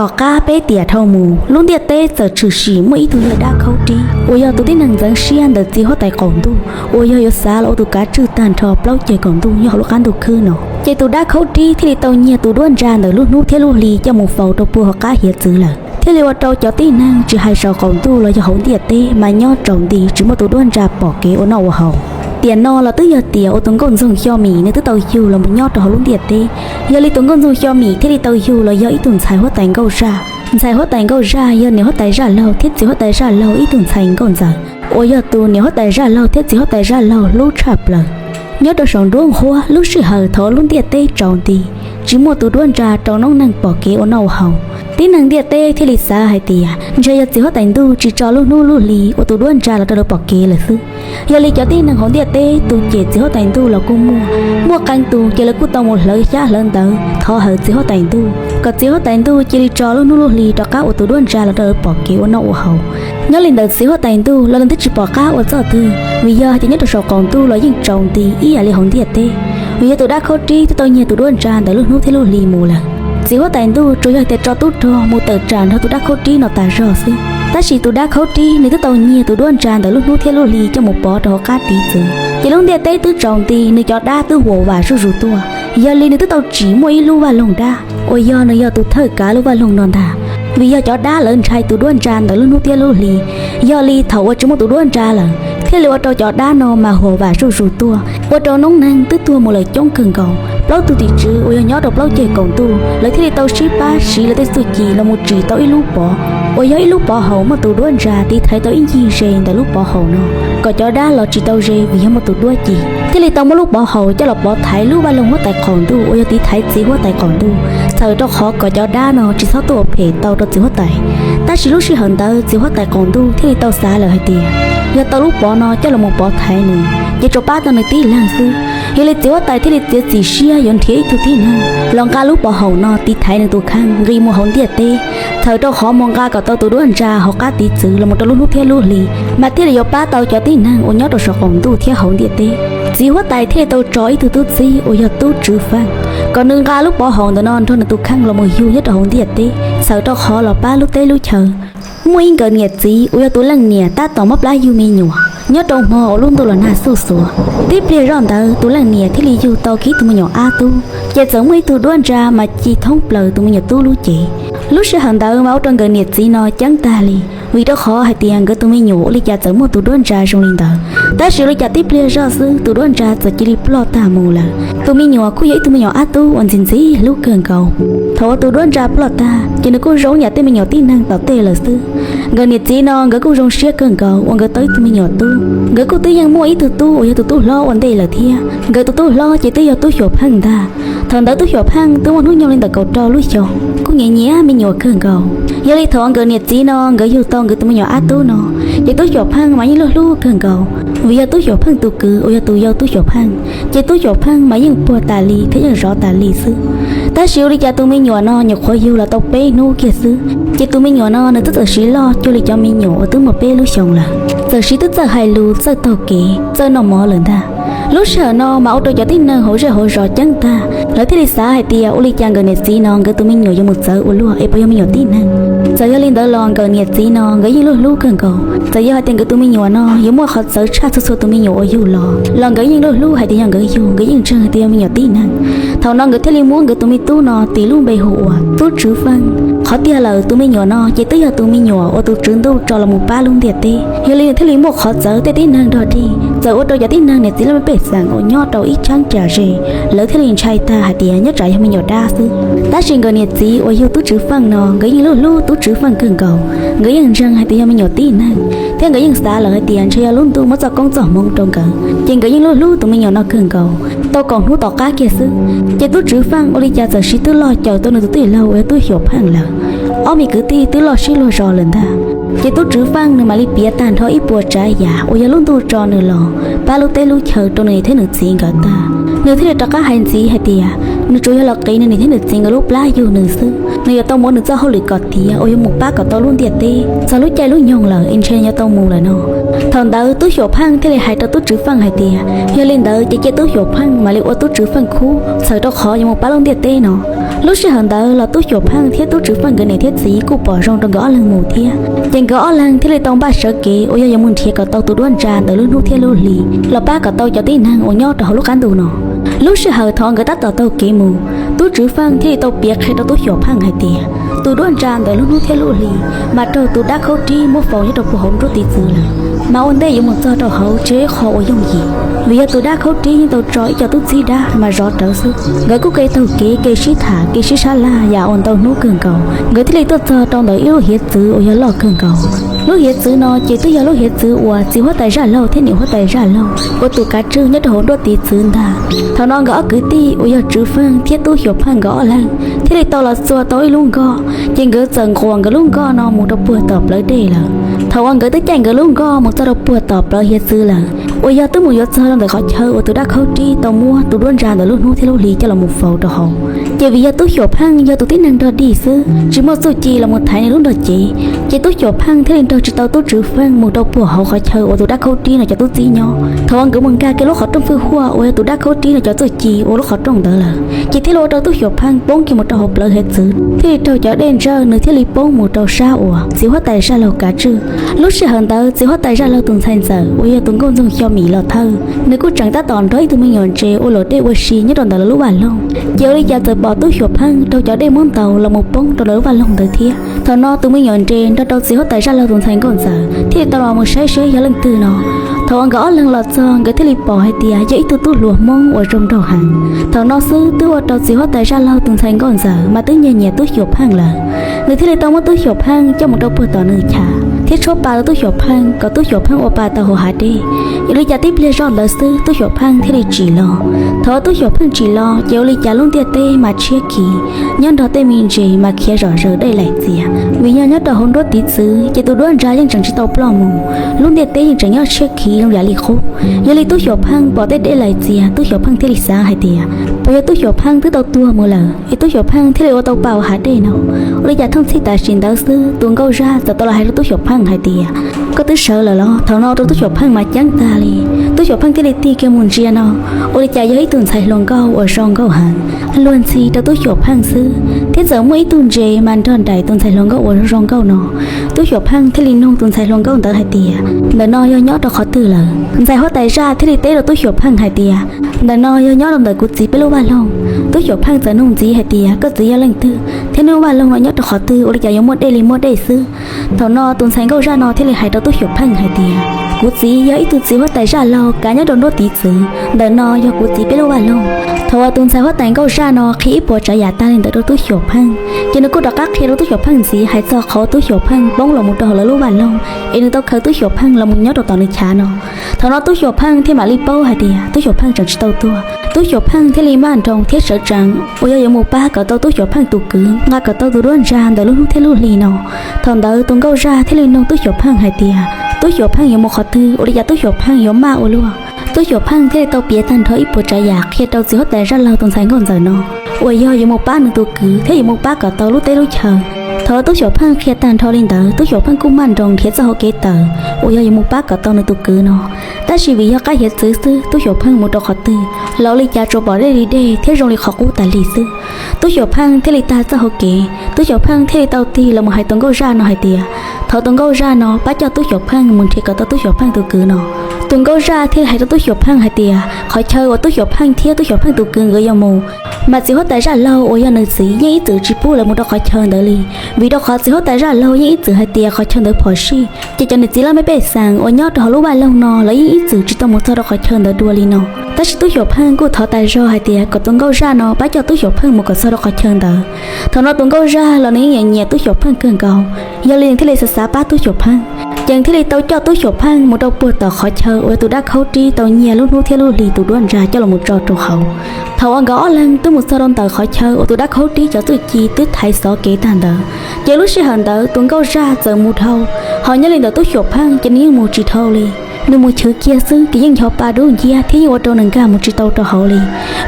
Tom qab peb tiam dhau mus, lub ntiaj teb txawm tshwm sim muaj ib tug yawg dab khaub rib uas yog tus tib neeg ntxeev siab ntawm txiv huab tais qaum ntuj uas yog yuav xav los ua tus kav tswj tag nrho plaub ceg qaum ntuj nyob hauv lub qab ntuj khwb no. Ces tus dab khaub rib thiaj li tau nyiag tus duab ntsa ntawm lub hnub thiab lub hli coj mus faus rau puag hauv qab hiav txwv lawm, thiaj li ua rau cov tib neeg tsis hais saum qaum ntuj los yog hauv ntiaj teb mas nyob tsaus nti tsis muaj tus duab ntsa pom kev ua noj ua haus. Tiam no los twb yog tiam uas tus nkauj ntxoog Xyo Mim nws twb tau yug los mus nyob rau hauv lub ntiaj teb. Yog li tus nkauj ntxoog Xyo Mim thiaj li tau yug los yog ib tug ntxhais huab tais nkauj zaj. Ntxhais huab tais nkauj zaj yog niam huab tais zaj laug thiab txiv huab tais zaj laug ib tug ntxhais nkauj ntxawm, uas yog tus niam huab tais zaj laug thiab txiv huab tais zaj laug hlub tshaj plaws. Nyob rau saum nruab nqhuab lub sij hawm thaum lub ntiaj teb tsaus nti, tsis muaj tus duab ntsa rau noob neej pom kev ua noj ua haus, tib neeg ntiaj teb thiaj li xav hais tias ntshe yog txiv huab tais ntuj tsis tso lub hnub lub hli ua tus duab ntsa los rau lawv pom kev lawm xwb. Yog li cov tib neeg hauv ntiaj teb tus cem txiv huab tais ntuj los kuj muaj, muaj qee tus ces lawv kuj tau mus hlawv xyab hlawv ntawv thov hawm txiv huab tais ntuj kom txiv huab tais ntuj cia li tso lub hnub lub hli rov qab ua tus duab ntsa los rau lawv pom kev ua noj ua haus. Nyob li ntawd txiv huab tais ntuj los nws twb tsis pom qab ua txoj twg, vim yog hais tias nyob rau saum qaum ntuj los yeej tsaus nti ib yam li hauv ntiaj teb, vim yog tus dab khaub rib twb tau nyiag tus duab ntsa ntawm lub hnub thiab lub hli mus lawm. Txiv huab tais ntuj tsuas yog hais tias tso tub rog mus tawm tsam nrog tus dab khaub rib no tas zog xwb, tab sis tus dab khaub rib nws twb tau nyiag tus duab ntsa ntawm lub hnub thiab lub hli coj mus pov rau hauv qab tiv txwv, ces lub ntiaj teb twb tsaus nti, nws cov dab twb huam vam zuj zus tuaj. Yog li nws twb tau tsim muaj ib lub vaj loog dab uas yog nws yog tus thawj kav lub vaj loog no ntag, vim yog cov dab lawv ntshai tus duab ntsa ntawm lub hnub thiab lub hli. Yog li thaum uas tsis muaj tus duab ntsa lawm, thiaj li ua rau cov dab no mas huam vam zuj zus tuaj, ua rau noob neeg twb tuag mus lawm coob kawg nkaus. Plaub tug tim tswv uas yog nyob rau plaub ceg qaum ntuj lawv thiaj li tau sib pab siv lawv tej txuj ci los mus tsim tau ib lub pov, uas yog ib lub pov haum muaj tus duab ntsa tiv thaiv tau ib ncig ze ntawm lub pov haum no, kom cov dab los tsis tau ze vim yog muaj tus duab ci. Thiaj li tau muab lub pov haum coj los pov thaiv lub vaj loog huab tais qaum ntuj uas yog tiv thaiv txiv huab tais qaum ntuj, txhawm rau qhov kom cov dab no tsis txhob tuaj ua phem tau rau txiv huab tais. Tab sis lub sij hawm ntawd txiv huab tais qaum ntuj thiaj li tau xav lawm hais tias yog tau lub pov no coj los mus pov thaiv nws ces tsuas pab tau nws tib leeg xwb. Yog li txiv huab tais thiaj li txiav txim siab yuav nrhiav ib tug tib neeg los nqa lub pov haum no tiv thaiv nws tus kheej nqis mus hauv ntiaj teb, txhawm rau qhov mus nqa kom tau tus duab ntsa hauv qab tiv txwv los mus rau lub hnub thiab lub hli, mas thiaj li yuav pab tau cov tib neeg uas nyob rau saum qaum ntuj thiab hauv ntiaj teb. Txiv huab tais thiaj li tau tso ib tug tub txib uas yog tub Tswv Feej, kom nws nqa lub pov haum ntawm no nrog nws tus kheej los mus yug nyob rau hauv ntiaj teb, txhawm rau qhov los pab lub teb lub chaw. Muaj ib nkawm niam txiv uas yog tus leej niam tab tom mob plab yug me nyuam nyob rau hmo uas lub ntuj los nag xuj xuav. Tib pliag zoj ntawd tus leej niam thiaj li yug tau kiag tus me nyuam ab tub, ces txawm muaj ib tug duab ntsa mas ci thoob plaws tus me nyuam tub lub cev. Lub sij hawm ntawd mas ua rau nkawm niam txiv no ceeb tag li, vim rau qhov hais tias nkawd tus me nyuam ua li cas txawm muaj tus duab ntsa zoo li ntawd. Tab sis ua li cas tib pliag zoj xwb tus duab ntsa txawm cia li ploj tag mus lawm. Tus me nyuam kuj yog ib tug me nyuam ab tub uas ntxim ntxim hlub kawg nkaus. Thaum uas tus duab ntsa ploj tag ces nws kuj zoo yam tej me nyuam tib neeg tom tej lawm xwb. Nkawm niam txiv no nkawd kuj zoo siab kawg nkaus uas nkawd tau ib tug me nyuam tub. Nkawd kuj twb yeej muaj ib tug tub uas yog tus tub hlob ua ntej lawm thiab. Nkawd tus tub hlob ces twb yog tub Xyuam Pheej ntag. Thaum ntawd tub Xyuam Pheej twb muaj hnub nyoog li ntawm kaum rau lub xyoo, kuj nyiam nyiam me nyuam kawg nkaus. Yog li thaum nkawm niam txiv no nkawd yug tau nkawd tus me nyuam ab tub no, ces tub Xyuam Pheej mas yeej hlub hlub kawg nkaus, vim yog tub Xyuam Pheej tus kwv uas yog tus yau tub Xyuam Pheej, ces tub Xyuam Pheej mas yeej puag tas li thiab yeej zov tas li xwb. Tab sis ua li cas tus me nyuam no nyuam qhuav yug los tau peb hnub kiag xwb, ces tus me nyuam no nws twb txawm siv loj cuag li cov me nyuam uas twb muaj peb lub xyoos lawm, txawm siv twb txawj hais lus, txawj taug kev, txawj noj mov lawm ntag. Lub sij hawm no mas ua rau cov tib neeg hauv zej hauv zos ceeb tag, lawv thiaj li xav hais tias ua li cas nkawm niam txiv no nkawd tus me nyuam yuav mus txawv ua luaj es puas yog me nyuam tib neeg. Txawm yog li ntawd los nkawm niam txiv no nkawd yeej hlub hlub kawg nkaus. Txawm yog hais tias nkawd tus me nyuam no yuav muaj qhov txawv tshaj txhua txhua tus me nyuam uas yug los, los nkawd yeej hlub hlub hais tias yog nkawd yug, nkawd yeej ntseeg hais tias yog me nyuam tib neeg. Thaum no nkawd thiaj li muab nkawd tus me tub no tis lub npe hu ua tub Tswv Feej. Qhov tiag lawm tus me nyuam no ces twb yog tus me nyuam uas tus Tswv Ntuj tso los mus pab lub ntiaj teb, yog li nws thiaj li muaj qhov txawv tej tib neeg dog dig. Txawm ua rau cov tib neeg niam txiv laj mej pej xeem uas nyob rau ib cheeb tsam ze, lawv thiaj li ntshai tag hais tias nyob tsam yog me nyuam dab xwb. Tab sis nkawm niam txiv uas yug tub Tswv Feej no nkawd yeej hlub hlub tub Tswv Feej kawg nkaus. Nkawd yeej ntseeg hais tias yog me nyuam tib neeg, thiab nkawd yeej xav lawm hais tias ntshe yog lub ntuj muab txoj koob txoj hmoov rau nkawd, ces nkawd yeej hlub hlub tus me nyuam no kawg nkaus. Tau kaum hnub tom qab kiag xwb, ces tub Tswv Feej ua li cas txawm siv twb loj caum tau nws tus tij laug uas yog tub Xyuam Pheej lawm. Ob me kwv tij twb loj siab luag zos lawm ntag. Ces tub Tswv Feej nws mam li piav tag nrho ib puas tsav yam uas yog lub ntuj tso nws los pab lub teb lub chaw rau nws thiab nws txiv nkawd tag, nws thiaj li rov qab hais ntxiv hais tias Nws tsuas yog los qiv nws niam thiab nws txiv nkawd lub plab yug nws xwb. Nws yuav tau mus ua nws txoj hauj lwm kom tiav uas yuav mus pab kom tau lub ntiaj teb txog lub caij lub nyoog lawm es ntshe nws yuav tau mus lawm no. Thaum ntawd Tub Xyooj Pheej thiaj li hais rau Tub Tswv Feej hais tias, yog li ntawd ces cia Tub Xyooj Pheej mam li ua Tub Tswv Feej khub txhawm rau qhov yuav mus pab lub ntiaj teb no. Lub sij hawm ntawd los Tub Xyooj Pheej thiab Tub Tswv Feej nkawd niam thiab txiv kuj pom zoo rau nkawd ob leeg mus thiab. Ces nkawd ob leeg thiaj li tau npaj sawv kev uas yog yuav mus nrhiav kom tau tus duab ntsa ntawm lub hnub thiab lub hli los pab kom tau cov tib neeg uas nyob rau hauv lub qab ntuj no. Lub sij hawm thaum nkawd tab tom taug kev mus, Tub Tswv Feej thiaj li tau piav qhia rau Tub Xyooj Pheej hais tias, tus duab ntsa ntawm lub hnub thiab lub hli mas raug tus dab khaub rib muab faus nyob rau puag hauv nruab tiv txwv lawm. Mas ua ntej yuav mus txog rau hauv tsis yog ib qho uas yooj yim, vim yog tus dab khaub rib yeej tau tso ib co tub txib dab mas zov rawv xwb. Nkawd kuj kev taug kev kev sib tham kev sib sab laj yam uas ntau hnub kawg nkaus, nkawd thiaj li tuaj txog rau ntawm ib lub hiav txwv uas yog loj kawg nkaus. Lub hiav txwv no ces twb yog lub hiav txwv uas txiv huab tais Zaj Laug thiab niam huab tais Zaj Laug ua tus kav tswj nyob rau hauv nruab tiv txwv ntag. Thaum no nkawd ob kwv tij uas yog Tswv Feej thiab Tub Xyooj Pheej nkawd ob leeg thiaj li tau los txua tau ib lub nkoj, ces nkawd txawm nquas nkawd lub nkoj no mus rau puag tom plawv dej lawm. Thaum uas nkawd twb caij nkawd lub nkoj mus txog rau puag tom plawv hiav txwv lawm, uas yog twb mus yuav txog rau ntawm qhov chaw uas tus dab khaub rib tau muab tus duab ntsa ntawm lub hnub thiab lub hli coj los mus faus rau hauv. Ces vim yog Tub Xyooj Pheej yog tus tib neeg nrog dig xwb, tsis muaj txuj ci los mus thaiv nws lub nrog cev, ces Tub Xyooj Pheej thiaj li nrog tsis tau Tub Tswv Feej mus rau puag hauv qhov chaw uas tus dab khaub rib no cov tub txib nyob. Thaum uas nkawd mus nkag kiag lub qhov rooj fwj huaj uas yog tus dab khaub rib no cov txuj ci ua lub qhov rooj ntawd lawm, ces thiaj li ua rau Tub Xyooj Pheej poob kiag mus rau hauv plawv hiav txwv, thiaj li raug cov dej ntsawj, nws thiaj li poob mus rau sab uas txiv huab tais Zaj Laug kav tswj. Lub sij hawm ntawd txiv huab tais Zaj Laug tus ntxhais ntxawm uas yog tus nkauj ntxoog Xyo Mim los thawj, nws kuj tseem tab tom nrog ib tug me nyuam ntses ua luam dej ua si nyob rau ntawm lawv lub vaj loog, ces ua li cas txawm pom Tub Xyooj Pheej raug cov dej muab ntaus los mus poob rau lawv lub vaj loog ntawd thiab. Thaum no tus me nyuam ntses nrog rau txiv huab tais Zaj Laug tus ntxhais nkauj ntxawm thiaj li tau los mus saib seb yog leej twg no. Thaum uas nkawd ob leeg los txog nkawd thiaj li pom hais tias yog ib tug tub hluas Hmoob uas zoo nraug heev. Thaum no xwb twb ua rau txiv huab tais Zaj Laug tus ntxhais nkauj ntxawm mas twb nyiag nyiam Tub Xyooj Pheej lawm. Nws thiaj li tau muab Tub Xyooj Pheej coj mus rau puag tom nws chav thiab tshuab pa rau Tub Xyooj Pheej kom Tub Xyooj Pheej ua pa tau hauv hav dej. Ua li cas tib pliag zoj ntawd xwb Tub Xyooj Pheej thiaj li tsim los. Thaum uas Tub Xyooj Pheej tsim los ces ua li cas lub ntiaj teb mas tshiab khiv, nyob nrog tej me ntses mas khiav zom zaws dej laim txias. Vim yog nyob rau hauv nruab tiv txwv ces tus duab ntsa yeej tseem tsis tau ploj mus, lub ntiaj teb yeej tseem nyob tshiab khiv zoo yam li qub. Yog li Tub Xyooj Pheej pom tej dej laim txias Tub Xyooj Pheej thiaj li xav hais tias, puas yog Tub Xyooj Pheej twb tau tuag mus lawm es Tub Xyooj Pheej thiaj li ua tau pa hauv hav dej no. Ua li cas thooj txhij tam sim ntawd xwb tus nkauj zaj txawm tau los hais rau Tub Xyooj Pheej hais tias, koj twb sawv lawm los? Thaum no rau Tub Xyooj Pheej mas ceeb tag li. Tub Xyooj Pheej thiaj li tig kiag mus ntsia no, ua li cas yog ib tug ntxhais hluas nkauj uas zoo nkauj heev luag ntxhi rau Tub Xyooj Pheej xwb, thiab txawm muaj ib tug ntses mas nrog nraim tus ntxhais hluas nkauj uas zoo nkauj no. Tub Xyooj Pheej thiaj li nug tus ntxhais hluas nkauj ntawd hais tias, ntawm no yog nyob rau qhov twg lawm? Ntxhais huab tais zaj thiaj li teb rau Tub Xyooj Pheej hais tias, ntawm no yog nyob rau ntawm kuv txiv peb lub vaj loog. Tub Xyooj Pheej txawm nug ntxiv hais tias, koj txiv yog leej twg thiab neb lub vaj loog no nyob rau qhov twg ua li cas yuav muaj dej li muaj dej xwb? Thaum no tus ntxhais nkauj zaj no thiaj li hais rau Tub Xyooj Pheej hais tias, kuv txiv yog ib tug txiv huab tais zaj laug kav nyob rau nruab tiv txwv, ntawm no yog kuv txiv peb lub vaj loog. Thaum uas tus ntxhais huab tais nkauj zaj no qhia ib puas tsav yam tag li ntawd rau Tub Xyooj Pheej, ces nws kuj rov qab qhia rau Tub Xyooj Pheej ntxiv hais txog qhov Tub Xyooj Pheej poob los mus rau hauv lawv lub vaj loog, es nws tau khaws Tub Xyooj Pheej los mus nyob rau tom nws chav no. Thaum no Tub Xyooj Pheej thiaj mam li paub hais tias Tub Xyooj Pheej tseem tsis tau tuag. Tub Xyooj Pheej thiaj li maj nroos thiab sawv tsees uas yog yuav mus pab kom tau Tub Xyooj Pheej tus kwv nqa kom tau tus duab ntsa ntawm lub hnub thiab lub hli no. Thaum ntawd tus nkauj zaj thiaj li nug Tub Xyooj Pheej hais tias, Tub Xyooj Pheej yuav mus qhov twg ua li cas Tub Xyooj Pheej yuav maj ua luaj? Tub Xyooj Pheej thiaj li tau piav tag nrho ib puas tsav yam qhia rau txiv huab tais zaj laug tus ntxhais nkauj ntxawm no, uas yog yuav mus pab nws tus kwv thiab yuav mus pab kom tau lub teb lub chaw. Thaum uas Tub Xyooj Pheej qhia tag nrho li ntawd, Tub Xyooj Pheej kuj maj nroos nrhiav txoj hauv kev tawm uas yog yuav mus pab kom tau nws tus kwv no. Tab sis vim yog qab hiav txwv xwb, Tub Xyooj Pheej mus rau qhov twg los ua li cas tsuas pom dej li dej thiab zoo li qhov qub tas li xwb. Tub Xyooj Pheej thiaj li tag txoj hauv kev, Tub Xyooj Pheej thiaj li tau tig los mus hais tus nkauj zaj no hais tias, thov tus nkauj zaj no pab coj Tub Xyooj Pheej mus nrhiav kom tau Tub Xyooj Pheej tus kwv no. Tus nkauj zaj thiaj li hais rau Tub Xyooj Pheej hais tias, qhov chaw uas Tub Xyooj Pheej thiab Tub Xyooj Pheej tus kwv nkawd yuav mus, mas txiv huab tais zaj laug uas yog nws txiv yeej ib txwm tsis pub lawv mus rau qhov chaw ntawd li, vim rau qhov txiv huab tais zaj laug yeej ib txwm hais tias qhov chaw ntawd phom sij, ces cov niam txiv laj mej pej xeem uas nyob rau hauv lub vaj loog no lawv yeej ib txwm tsis tau mus txog rau qhov chaw ntawd dua li no. Tab sis Tub Xyooj Pheej kuj thov tas zog hais tias kom tus nkauj zaj no pab coj Tub Xyooj Pheej mus kom txog rau qhov chaw ntawd. Thaum no tus nkauj zaj los nws yeej nyiam nyiam Tub Xyooj Pheej kawg nkaus, yog li nws thiaj li xav xav pab Tub Xyooj Pheej, ces nws thiaj li tau coj Tub Xyooj Pheej mus rau puag tom qhov chaw uas yog tus dab khaub rib tau nyiag lub hnub thiab lub hli tus duab ntsa coj los mus tso rau hauv. Thaum uas nkawd ob leeg twb mus txog rau ntawm qhov chaw uas tus dab khaub rib cov txuj ci twb thaiv xov kev tag ntawd, ces lub sij hawm ntawd tus nkauj zaj txawm mus dhau, ho nyob li ntawm Tub Xyooj Pheej ces nws yeej mus tsis dhau li. Nws mus chwv kiag xwb ces yeej ncho pa dub nciab thiab yeej ua rau nws nkag mus tsis tau rau hauv li.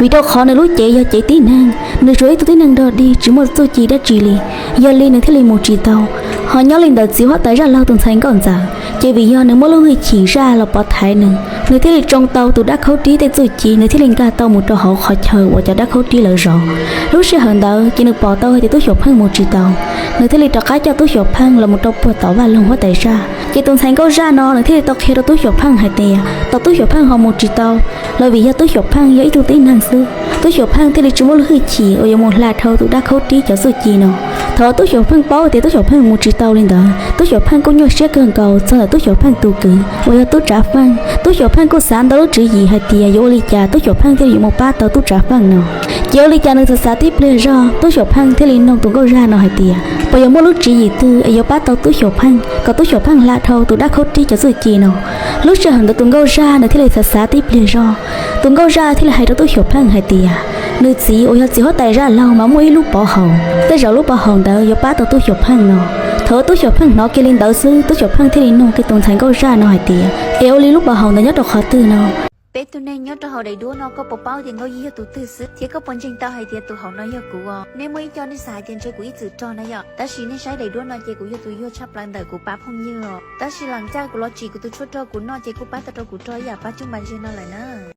Vim rau qhov nws lub cev yog cev tib neeg, nws tsuas ib tug tib neeg dog dig tsis muaj txuj ci dab tsi li, yog li nws thiaj li mus tsis tau. Ho nyob li ntawd txiv huab tais zaj laug tus ntxhais nkauj ntxawm ces vim yog nws muaj lub hwj chim zaj los pov thaiv nws, nws thiaj li tsoo tau tus dab khaub rib tej txuj ci, nws thiaj li nkag tau mus rau hauv qhov chaw uas cov dab khaub rib lawv zov. Lub sij hawm ntawd ces nws pom tau hais tias Tub Xyooj Pheej mus tsis tau, nws thiaj li rov qab coj Tub Xyooj Pheej los mus rau puag tom vaj loog huab tais zaj. Ces tus ntxhais nkauj zaj no nws thiaj li tau qhia rau Tub Xyooj Pheej hais tias tom Tub Xyooj Pheej ho mus tsis tau los vim yog Tub Xyooj Pheej yog ib tug tib neeg xwb. Tub Xyooj Pheej thiaj li tsis muaj lub hwj chim uas yuav mus hla dhau tus dab khaub rib cov txuj ci no. Thaum uas Tub Xyooj Pheej paub tias Tub Xyooj Pheej mus tsis tau li ntawd, Tub Xyooj Pheej kuj nyuaj siab kawg nkaus txog ntawm Tub Xyooj Pheej tus kwv uas yog Tub Tsav Feej. Tub Xyooj Pheej kuj xav ntau lub tswv yim hais tias yuav ua li cas Tub Xyooj Pheej thiaj li yuav mus pab tau Tub Tsav Feej no. Ces ua li cas nws txawm xav tib pliag zog, Tub Xyooj Pheej thiaj li noog tus nkauj zaj no hais tias puas yog muaj lub tswv yim twg es yuav pab tau Tub Xyooj Pheej kom Tub Xyooj Pheej hla dhau tus dab khaub rib cov txuj ci no. Lub sij hawm ntawd tus nkauj zaj nws thiaj li xav xav tib pliag zog, tus nkauj zaj thiaj li hais rau Tub Xyooj Pheej hais tias nws txiv uas yog txiv huab tais zaj laug mas muaj ib lub pov haum, tej zaum lub pov haum ntawd yuav pab tau Tub Xyooj Pheej no. Thaum uas Tub Xyooj Pheej hnov kiag li ntawd xwb, Tub Xyooj Pheej thiaj li noog kiag tus ntxhais nkauj zaj no hais tias es ua li lub pov haum ntawd nyob rau qhov twg no? Peb tug neeg nyob rau hauv daim duab no koj puas paub tias Nkauj Yij yog tus twg xwb, thiab koj puas ntseeg tau hais tias tus hauv no yog kuv os? Nej muaj ib co nej xav hais tias ntshe kuv ib txwm rog na yom, tab sis nej saib daim duab no ces kuv yog tus yuag tshaj plaws ntawm kuv pab phooj ywg os. Tab sis lam caj kuv los tsim kuv tus tshuaj rog kuv noj ces kuj pab tau rau kuv rog ib yam pab coob mas ntseg no lawm na.